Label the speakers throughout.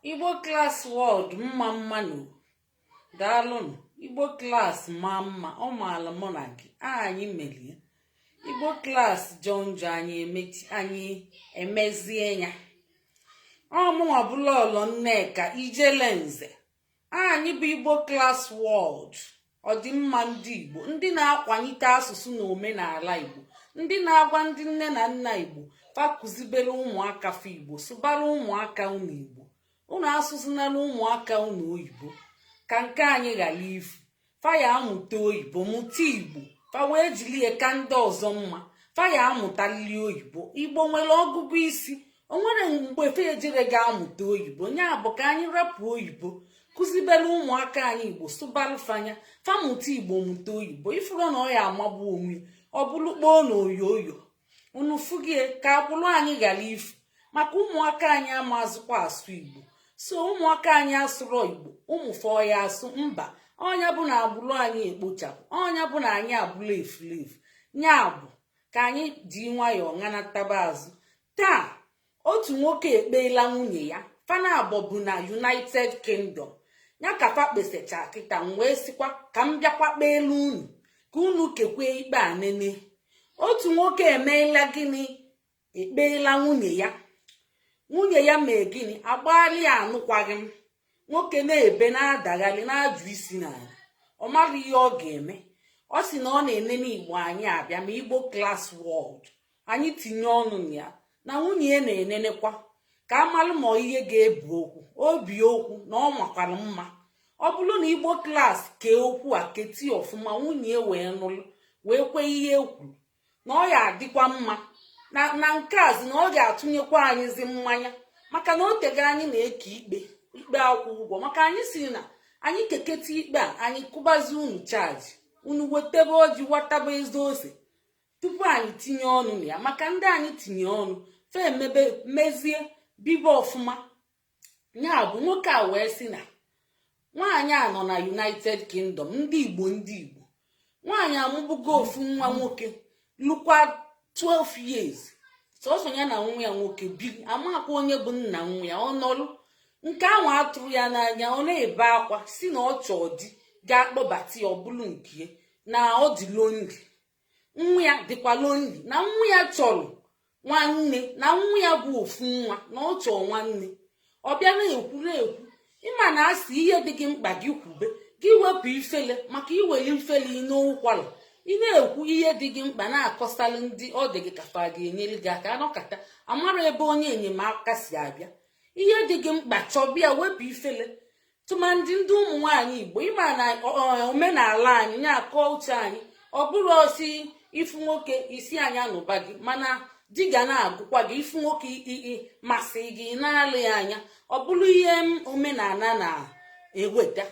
Speaker 1: Igbo Class World, mma mma nụ, daalụnụ. Igbo Class maa mma, ọ maala mụ na gị anyị merie. Igbo Class jọọ njọ, anyị emechi, anyị emezie ya. Ọmụnwa bụ Lọlọ Nneka Ijele Nze. Anyị bụ Igbo Class World, ọdịmma ndị Igbo, ndị na-akwalite asụsụ na omenala Igbo, ndị na-agwa ndị nne na nna Igbo fakụzibere ụmụaka fa Igbo, sụbara ụmụaka unu Igbo, unu asụzinala ụmụaka unu oyibo, ka nke anyị ghara ifu. Faya amụta oyibo, mụta Igbo, fa wee jiri ya ka ndị ọzọ mma. Faya amụtalili oyibo. Igbo nwere ọgụgụ isi, o nwere mgbe fe ejere ga amụta oyibo. Ya bụ ka anyị rapụ oyibo, kụzibere ụmụaka anyị Igbo, sụbalụfanya, famụta Igbo, mụta oyibo. Ifuru na ọ ya amagbu onwe, ọ bụrụ kpoo na oyoyo unu fugie, ka agbụrụ anyị ghara ifu, maka ụmụaka anyị amazụkwa asụ Igbo. So ụmụaka anyị asụrọ Igbo, ụmụ fọọ ya asụ mba. Ọnya bụ na agbụrụ anyị ekpochapụ, ọnya bụ na anyị abụla efulefu. Ya bụ ka anyị ji nwayọọ ṅanataba azụ. Taa, otu nwoke ekpeela nwunye ya. Fana abụọ bụ na United Kingdom ya ka fa kpesacha kịta. M wee sịkwa ka m bịakwa kpeelu unu, ka unu kekwe ikpe a nene. Otu nwoke emeela gịnị? Ekpeela nwunye ya. Nwunye ya mee gịnị? Agbaali ya anụkwaghị m. Nwoke na-ebe, na-adagharị, na-ajụ isi n'ala, ọ mara ihe ọ ga-eme. Ọ sị na ọ na-enene Igbo anyị abịa ma Igbo Class World anyị tinye ọnụ na ya, na nwunye ya na-enenekwa ka amalụ ma ihe ga-ebu okwu obi okwu na ọ makwara mma. Ọ bụrụ na Igbo Class kee okwu a keti ọfụma, nwunye ya wee nụrụ, wee kwe ihe ekwuru, na ọ ya adịkwa mma. Na nke azi na ọ ga-atụnyekwa anyịzi mmanya, maka na o tego anyị na-eke ikpe, ikpe akwụ ụgwọ, maka anyị si na anyị keketa ikpe a, anyị kụbazi unu charge, unu wetebe ọjị, wataba eze ose tupu anyị tinye ọnụ na ya. Maka ndị anyị tinye ọnụ fe emebe mezie bibe ọfụma. Ya bụ nwoke a wee sị na nwaanyị a nọ na United Kingdom. Ndị Igbo, ndị Igbo, nwaanyị amụbugo ofu nwa nwoke, lụkwa 12 years, sọsọ ya na nwa ya nwoke biri, amakwa onye bụ nna nwa ya. Ọ nọrụ nke ahụ atụrụ ya n'anya, ọ na-ebe akwa, si na ọ chọọ di ga-akpọbata ya, ọ bụrụ nke na ọ dị lonely, nwa ya dịkwa lonely, na nwa ya chọrọ nwanne, na nwa ya bụ ofu nwa, na ọ chọọ nwanne. Ọ bịa na-ekwu na-ekwu, ịma na asị ihe dị gị mkpa, gị kwube, gị wepụ ifele, maka iwere ifele n'ụkwara. Ị na-ekwu ihe dị gị mkpa, na-akọsalụ ndị ọ dị gị ka fa ga-enyere gị aka, anọkata amara ebe onye enyemaka si abịa. Ihe dị gị mkpa, chọbịa, wepụ ifele, tụmadị ndị ụmụ nwaanyị Igbo. Ịma na omenala anyị ya akọ uche anyị, ọ bụrụ osi ifu nwoke isi anya nụba gị, mana di ga na-agụkwa gị. Ifu nwoke masị gị, na-alụ ya anya, ọ bụrụ ihe omenala na-eweta.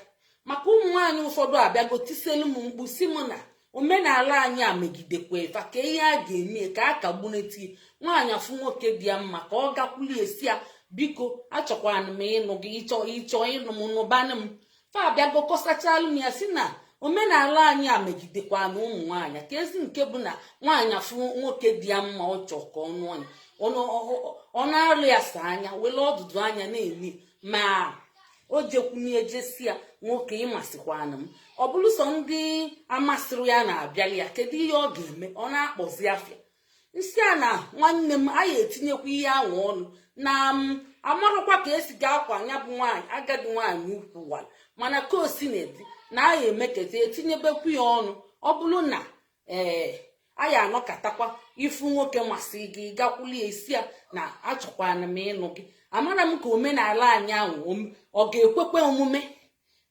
Speaker 1: Maka ụmụ nwaanyị ụfọdụ abịago tiselu m mkpu, si m na omenala anyị a megidekwa efa, ka ihe a ga-eme ka a kagbunetie. Nwaanyị afụ nwoke dị ya mma, ka ọ gakwulie esi ya, "Biko, achọkwana m ịnụ gị, ịchọ ịchọ ịnụ m, nụbanụ m." Fa abịago kọsachalụ m ya, si na omenala anyị a megidekwa na ụmụ nwaanyị, ka ezi nke bụ na nwaanyị afụ nwoke dị ya mma, ọ chọọ ka ọ nụọ ya, ọ na-alụ ya sa anya, were ọdụdụ anya na-eme ma o jekwunye jesi ya, "Nwoke, ịmasịkwana m." Ọ bụrụ sọ ndị amasịrị ya na-abịali ya, kedu ihe ọ ga-eme? Ọ na-akpọzi afịa nsị a na nwanne m anyị etinyekwa ihe ahụ ọnụ na m amarakwa ka esi ga akwa ya bụ nwaanyị agadi nwaanyị ukwu wara, mana ka o si na-edi na anyị emeketa etinyebekwu ya ọnụ. Ọ bụrụ na ee, anyị anọkatakwa ifu nwoke masị gị, gakwulie isi ya na achọkwana m ịnụ gị, amara m ka omenala anyị ahụ ọ ga-ekwekwe omume.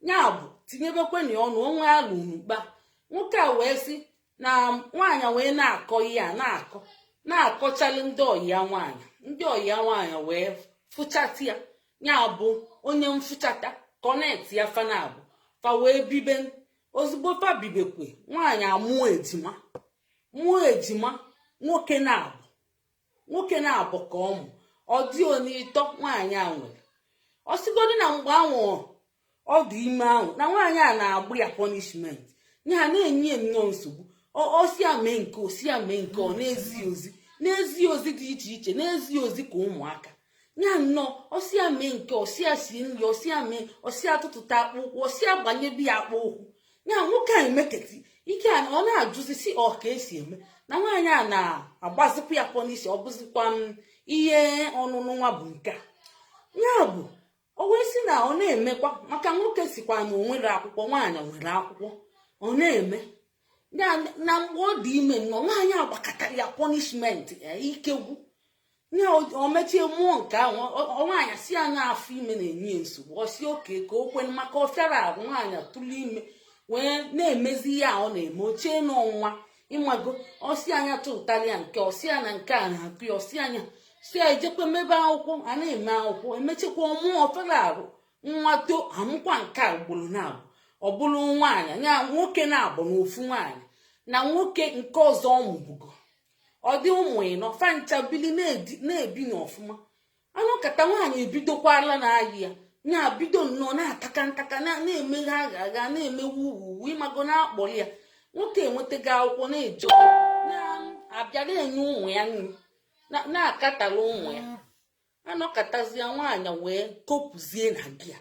Speaker 1: Ya bụ tinyebekwenụ ọnụ onwe alụnukpa. Nwoke a wee sị na nwaanyị wee na-akọ ihe a, na-akọ, na-akọchalị ndị ọyị ya nwaanyị. Ndị ọyị ya nwaanyị wee fụchata ya, ya bụ onye mfụchata connect ya fanabụ, fa wee bibe. Ozugbo fa bibekwe, nwaanyị amụọ ejima, mụọ ejima nwoke na-abụ, nwoke na-abụ ka ọ mụ. Ọ dị onye ịtọ nwaanyị a nwere. Ọ sịgodị na mgbe ahụ ọ dị ime ahụ, na nwaanyị a na-agbụ ya punishment, ya na-enye ya nnọọ nsogbu. Osi ya mee nke, osi ya mee nke, ọ na-ezi ozi, na-ezi ozi dị iche iche, na-ezi ozi ka ụmụaka. Ya nnọọ, ọsị ya mee nke, ọsị ya sie nri, ọsị ya mee, ọsị ya tụtụta akpụ ụkwụ, ọsị ya gbanyebi ya akpụ ụkwụ. Ya nwoke a emeketi ike a, ọ na-ajụzi si ọ ka esi eme na nwaanyị a na-agbazikwa ya pọ n'isi. Ọ bụzikwa m ihe ọnụnụ nwa bụ nke a. Ya bụ, o wee sị na ọ na-emekwa maka nwoke sikwa na o nwere akwụkwọ, nwaanyị nwere akwụkwọ. Ọ na-eme ya na mgbe ọ dị ime nnọọ, nwaanyị agbakọtara ya punishment ikegwu ya. O mechie mmụọ nke ahụ, nwaanyị si ya na afọ ime na-enye ya nsogbu. Ọ si oke ka o kwe, maka ọ fịara ahụ. Nwaanyị tụrụ ime wee na-emezi ihe a ọ na-eme ochie n'ọnwa. Ịmago, ọsi anya tụtara ya nke, ọsi ya na nke a na-akụ ya, ọsi anya si ya ejekwa mebe akwụkwọ a na-eme akwụkwọ. Emechekwa ọmụọ fere arụ nwa to amụkwa nke a ugboro na-abụ. Ọ bụrụ nwaanyị ya, nwoke na-abụ na ofu nwaanyị na nwoke nke ọzọ ọ mụbugo, ọ dị ụmụ ịnọ. Fancha bili na-ebi n'ọfụma. Anụkata nwaanyị ebidokwala na-ayị ya, na-abido nnọọ na-ataka ntaka, na-emeghe agha agha, na-emewe uwu. Ịmago, na-akpọrọ ya nwoke enwetago akwụkwọ, na-eje na-abịa na-enye ụmụ ya nri, na-akatara ụmụ ya. Anọkọtazie, nwaanyị wee kopụzie na gị a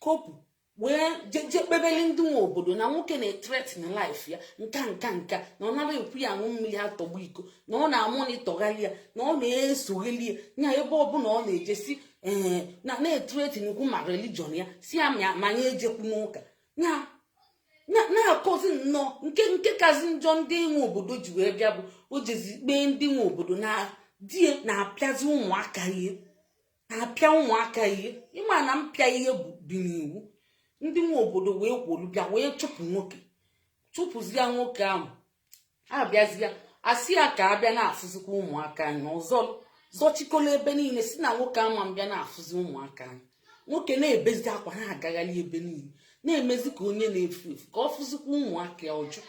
Speaker 1: kopụ wee jeje kpebeli ndị nwe obodo na nwoke na-ethreaten life ya, nka nka nka, na ọ nara ekwu ya aṅụ mmiri atọgbu iko, na ọ na-amonitorgharị ya, na ọ na-esogheli ya nya ebe ọbụla ọ na-ejesi, ee, na na-ethreaten kwu ma religion ya, si ya ma ya ejekwu n'ụka ya, na-akọzi nnọọ nke kazi njọ. Ndị nwe obodo ji wee bịa bụ o jezi kpee ndị nwe obodo na die na-apịazi ụmụaka ihe, na-apịa ụmụaka ihe. Ịma na mpịa ihe bụ dị n'iwu. Ndị nwe obodo wee kwolu bịa wee chụpụ nwoke, chụpụzie nwoke ahụ. Abịazịa asị ya ka abịa na-afụzikwa ụmụaka anya ọzọ. Zọchikọla ebe niile, si na nwoke ama mbịa na-afụzi ụmụaka anya. Nwoke na-ebezi akwa, na-agagharị ebe niile, na-emezi ka onye na-efu efu, ka ọ fụzikwa ụmụaka ya. Ọjụ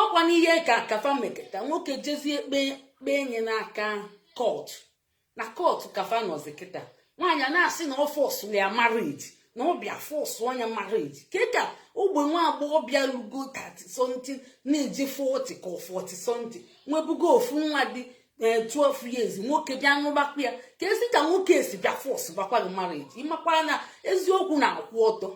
Speaker 1: ọkwa n'ihe ka kafa meketa, nwoke jezie kpee kpee nye n'aka court. Na court kafa nọzi kịta. Nwaanyị a na-asị na ọ forceụrụ ya marriage, na ọ bịa force ọnya marriage ke ka ogbe nwa agbọghọbịa lugo 30 something, na-eje 40 ka 40 something, nwebugo ofu nwa dị 12 years. Nwoke bịa ṅụbakwa ya ka esi ka nwoke esi bịa force bakwa gị marriage. Ịmakwa na eziokwu na-akwụ ọtọ,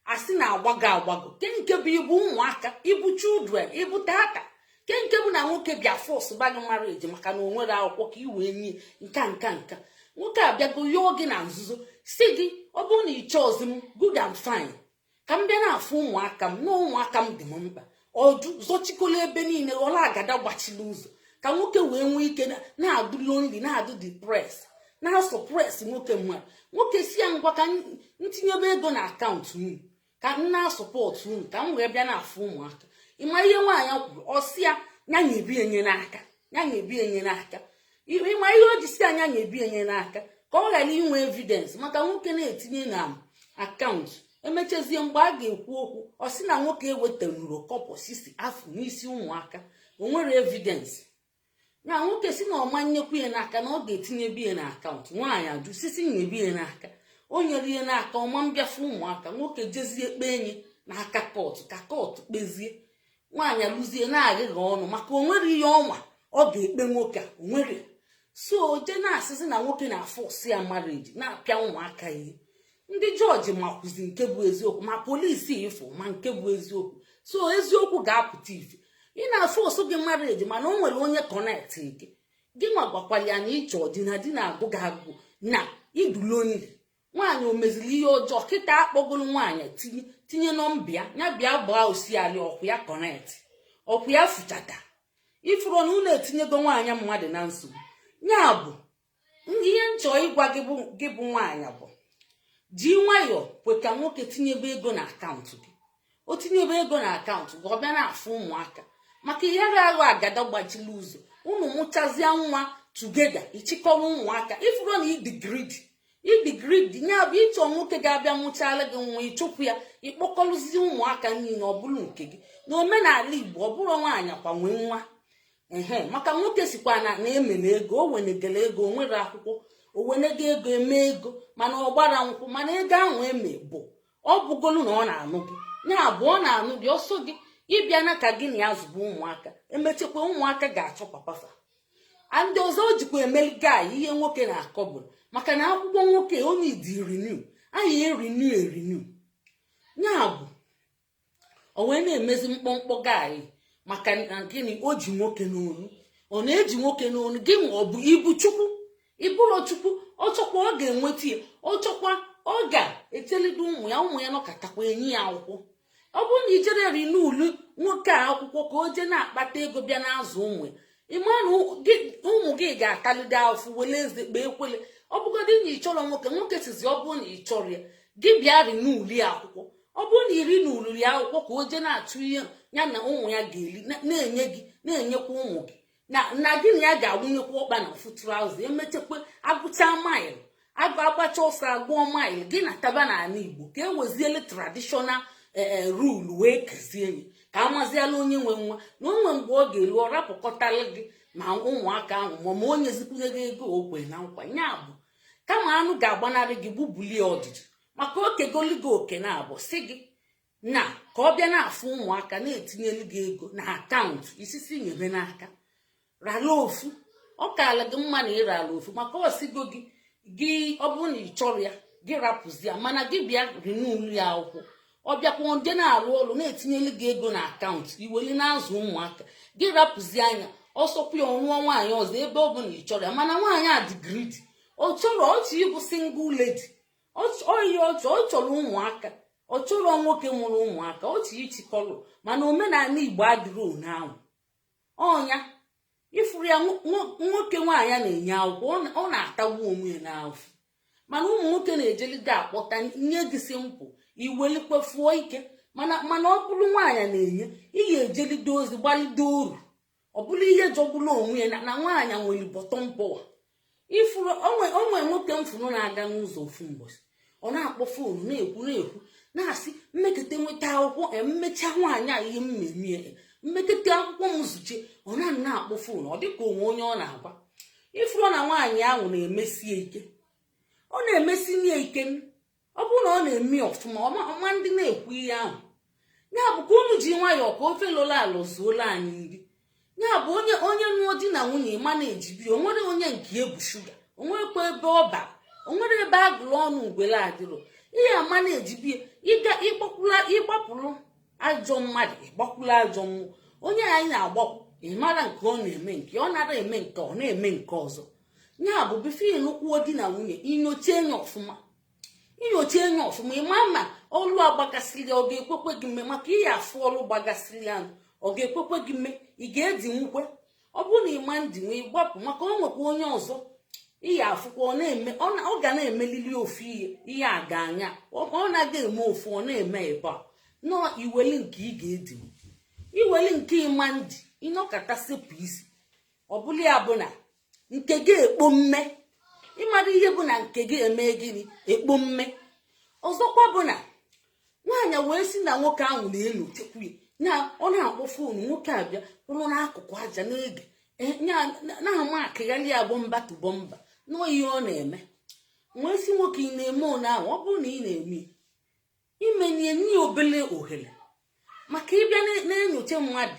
Speaker 1: asị na-agbago agbago ke nke bụ ibu ụmụaka, ibu children, ibu tata, ke nke bụ na nwoke bịa force ba gị marriage maka na o nwere akwụkwọ ka ị wee nye nka nka nka. Nwoke abịago yọọ gị na nzuzo, si gị ọ bụrụ na ị chọọzi m, good and fine, ka m bịa na-afụ ụmụaka m, na ụmụaka m dị m mkpa. Ọjụ zọchikola ebe niile, ghọrọ agada gbachiri ụzọ, ka nwoke wee nwee ike na-adụ lonely, na-adụ depress, na-asuppress nwoke mmadụ. Nwoke si ya ngwa, ka ntinyebe ego na account unu, ka m na-asupport unu, ka m wee bịa na-afụ ụmụaka. Ịma ihe nwaanyị kwuru? Ọsị ya ya nyebi enye n'aka, ya nyebi enye n'aka. Ịma ihe o ji si anya nyebi enye n'aka? Ka ọ ghara inwe evidence, maka nwoke na-etinye na account, emechazie mgbe a ga-ekwu okwu, ọ sị na nwoke ewetanuro kọpọ sisi afọ n'isi ụmụaka, o nwere evidence. Na nwoke si na ọma nyekwu ya n'aka, na ọ ga-etinyebi ya na account. Nwaanyị ajụ, sisi nyebi ya n'aka. O nyere ya n'aka, ọma mbịafu ụmụaka. Nwoke jezie kpee enye n'aka court, ka court kpezie. Nwaanyị alụzie na-aghịgha ọnụ, maka o nwere ihe ọnwa ọ ga-ekpe nwoke a o nwere. So jee na-asịsị na nwoke na-aforce ya marriage, na-apịa ụmụaka ihe. Ndị jọji makwụzi nke bụ eziokwu, ma polisi ịfụ ma nke bụ eziokwu. So eziokwu ga-apụta ife. Ị na-aforce gị marriage, mana o nwere onye connect gị. Gị nwa gwakwara ya na ịchọ di na di na-agụ gị agụ na idulonli. Nwaanyị o meziri ihe ọjọọ kịta? Akpọgoro nwaanyị, tinye tinye nọmba ya, ya bịa gbaa osiali ọkwụ ya connect ọkwụ ya fụchata. Ifuru na unu etinyego nwaanyị mmadụ na nsogbu. Ya bụ ihe nchọ ịgwa gị bụ, gị bụ nwaanyị bụ ji nwayọọ kwe ka nwoke tinyebe ego na account gị. O tinyebe ego na account gị, ọ bịa na-afụ ụmụaka, maka ihe aghụ agada gbachiri ụzọ. Unu mụchazie nwa together, ịchịkọrọ ụmụaka. Ifuru na ịdị greedy, ịdị greedy, ya bụ ịchọ nwoke ga-abịa mụchala gị nwa, ịchụpụ ya, ịkpọkọrụzie ụmụaka niile ọ bụrụ nke gị. Na omenala Igbo, ọ bụrụ nwaanyị kwa nwee nwa ehe, maka nwoke sikwa na na-emere ego, o wenegere ego, o nwere akwụkwọ, o wenego ego eme ego, mana ọ gbara nkwụ, mana ego ahụ eme bụ ọ bụgolu na ọ na-anụ gị. Ya bụ, ọ na-anụ gị ọsọ gị ịbịa na ka gị na ya zụba ụmụaka. Emechekwa, ụmụaka ga-achọ papafa. Ndị ọzọ o jikwa emeli gai ihe nwoke na-akọ bụ maka Maka na akwụkwọ nwoke onye dị renew, anyị erenew erenew. Ya bụ, o wee na-emezi mkpọmkpọ gaanyị. Maka na gịnị? O ji nwoke n'onu. Ọ na-eji nwoke n'onu gị nwa. Ọ bụ ibu Chukwu, ịbụrụ Chukwu. Ọ chọkwa, ọ ga-enweta ya. Ọ chọkwa, ọ ga-etelido ụmụ ya. Ụmụ ya nọkatakwa, enyi ya akwụkwọ. Ọ bụrụ na ijere renewlu nwoke a akwụkwọ ka o jee na-akpata ego bịa na-azụ ụmụ ya, ịma na ụmụ gị ga-atalide afụ wele eze kpee ekwele. Ọ bụgodị na ị chọrọ nwoke, nwoke sizi, ọ bụrụ na ị chọrọ ya, gị bịa renewlu ya akwụkwọ. Ọ bụrụ na iri nuluru ya akwụkwọ ka o jee na-achụ ihe ya na ụmụ ya ga-eli, na-enye gị, na-enyekwa ụmụ gị, na gị na ya ga-awụnyekwa ọkpa na ofu trouser, emechekwa agụcha mile, agụ agbacha ọsọ agụọ mile, gị na taba n'ala Igbo ka e weziele traditional rule wee kezie ya, ka amaziala onye nwe nwa. Na onwe mgbe ọ ga-elu, ọ rapụkọtala gị ma ụmụaka ahụ, ma onye zikwunye gị ego okwe na nkwa ya. Bụ kama anụ ga-agbanarị gị, gbubulie ọdịdị, maka okegolu gị oke na abụ si gị na ka ọ bịa na-afụ ụmụaka, na-etinyelu gị ego na akaụntụ isisi nyere n'aka. Rala ofu, ọ kaala gị mma na ịrala ofu, maka osigo gị gị. Ọ bụrụ na ị chọrọ ya, gị rapụzi ya, mana gị bịa renewlu ya akwụkwọ. Ọ bịakwa ndị na-arụ ọrụ, na-etinyelu gị ego na akaụntụ, iweli na-azụ ụmụaka. Gị rapụzi anya, ọsọkwa ya ọnụọ nwaanyị ọzọ, ebe ọ bụ na ị chọrọ ya. Mana nwaanyị a dị greedy. Ọ chọrọ ọchị ịbụ single lady oyi. Ọchọ, ọ chọrọ ụmụaka, ọ chọrọ nwoke mụrụ ụmụaka, ọchị ichikọrọ. Mana omenala Igbo adịrị one ahụ. Ọnya ifuru ya, nwoke nwaanyị na-enye akwụkwọ, ọ na-atagbu onwe ya n'afọ. Mana ụmụ nwoke na-ejelide akpọta nye gị simple, iwelikwe fụọ ike. Mana ọ bụrụ nwaanyị na-enye, ị ga-ejelide ozi, gbalide oru. Ọ bụrụ ihe jọgburu onwe ya na nwaanyị nwere bottom power. Ifuru onwe nwoke m furu na-aga n'ụzọ ofu mbọchị, ọ na-akpọ phone, na-ekwu na-ekwu, na-asị, "Mmekete nweta akwụkwọ, mmecha nwaanyị a ihe mmemme, mmekete akwụkwọ m zuche." Ọ na na-akpọ phone, ọ dịka onwe onye ọ na-agwa. Ifuru na nwaanyị ahụ na-emesie ike, ọ na-emesi nye ike. Ọ bụrụ na ọ na-eme ọfụma ọma, ndị na-ekwu ihe ahụ ya bụ ka unu ji nwayọọ ka ofe lụrụ alụ zuola anyị nri. Ya bụ, onye nụọ di na nwunye ma na-ejibi, onwere onye nke ebu shuga, onwerekwa ebe ọ bara, onwere ebe agụrụ ọnụ ngwere adịrọ. Ihe ama na-ejibie, ịga ịgbakwula, ịgbapụrụ ajọ mmadụ, ịgbakwula ajọ mmụọ. Onye anyị na-agbakwu, ị mara nke ọ na-eme, nke ọ nara eme, nke ọ na-eme nke ọzọ. Ya bụ, before ịnụkwuo di na nwunye, inyocha enye ọfụma, inyocha enye ọfụma, ịma ma ọlụ agbagasịrị ọ ga-ekwekwe gị mme. Maka ihe afụ ọlụ gbagasịrị anụ, ọ ga-ekwekwe gị mme, ị ga-edi nwukwe. Ọ bụrụ na ịma ndị nwee, gbapụ, maka ọ nwekwa onye ọzọ ihe afụkwa ọ na-eme. Ọ ga na-emelili ofu ihe, ihe a ga-anya ọ na-aga eme ofu, ọ na-eme ebe a nọọ. Iweli nke ị ga-edi, iweli nke ịma ndị ịnọkọta sepụ isi. Ọ bụla ya bụ na nke gị ekpo mme, ịmara ihe bụ na nke gị eme gịnị, ekpo mme. Ọzọkwa bụ na nwaanyị wee si na nwoke ahụ na-enyochekwu ya, na ọ na-akpọ phone, nwoke abịa kwụrụ n'akụkụ aja na-ege, na-ama akịghali ya bumper to bumper nọọ ihe ọ na-eme. Wee si nwoke, ị na-eme one ahụ, ọ bụrụ na ị na-eme imenie nye obele ohere, maka ịbịa na-enyocha mmadụ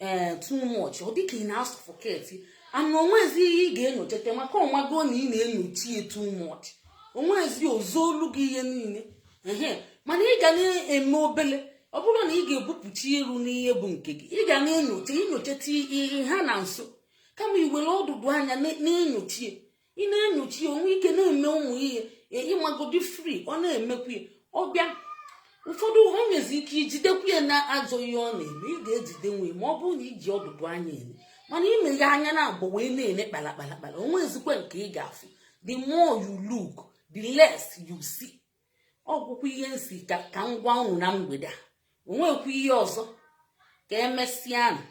Speaker 1: ee too much, ọ dịka ị na-asuffocate ana. Onwezi ihe ị ga-enyochata, maka ọnwago na ị na-enyocha ya too much, onwezi ozuolu gị ihe niile ehe. Mana ị ga na-eme obele. Ọ bụrụ na ị ga-ebupụcha iru n'ihe bụ nke gị, ị ga na-enyocha, inyochata ihe ha na nso, kama iwere ọdụdụ anya na-enyocha. Ị na-enyocha ya, onwe ike na-eme ụmụ ihe ịmagodi free, ọ na-emekwa ya. Ọbịa ụfọdụ, o nwezi ike ijidekwa ya na ajọ ihe ọ na-eme. Ị ga-ejide nwe ma ọ bụrụ na iji ọdụdụ anya eme. Mana imeghe anya na abụ wee na-ene kpalakpalakpala, onwezikwa nke ị ga-afụ. The more you look, the less you see. Ọgwụkwa ihe nsi ka m gwa unu na mgbede a, onwekwa ihe ọzọ. Ka emesịanụ.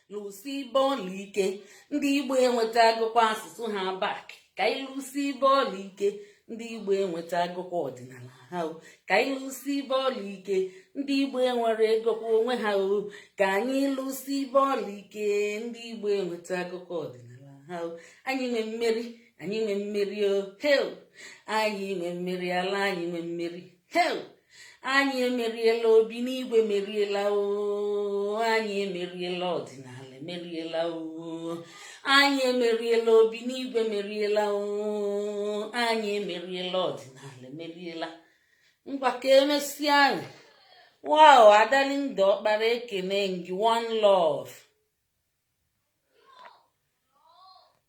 Speaker 1: Lụsi bọọlụ ike, ndị Igbo enweta agụkwa asụsụ ha back. Ka ịlụsi bọọlụ ike, ndị Igbo enweta agụkwa ọdịnala ha o. Ka ịlụsi bọọlụ ike, ndị Igbo enwere egokwa onwe ha o. Ka anyị lụsi bọọlụ ike, ndị Igbo enweta agụkọ ọdịnala ha o. Anyị nwe mmeri, anyị nwe mmeri o. Hel, anyị nwe mmeri ala, anyị nwe mmeri. Hel, anyị emeriela. Obi n'igwe meriela o. Anyị emeriela, ọdịnala emeriela o. Anyị emeriela, obi n'igwe meriela oo. Anyị emeriela, ọdịnala emeriela. Ngwa, ka emesịa anyị. Wow, Adalinda Ọkpara, ekene gị. One love.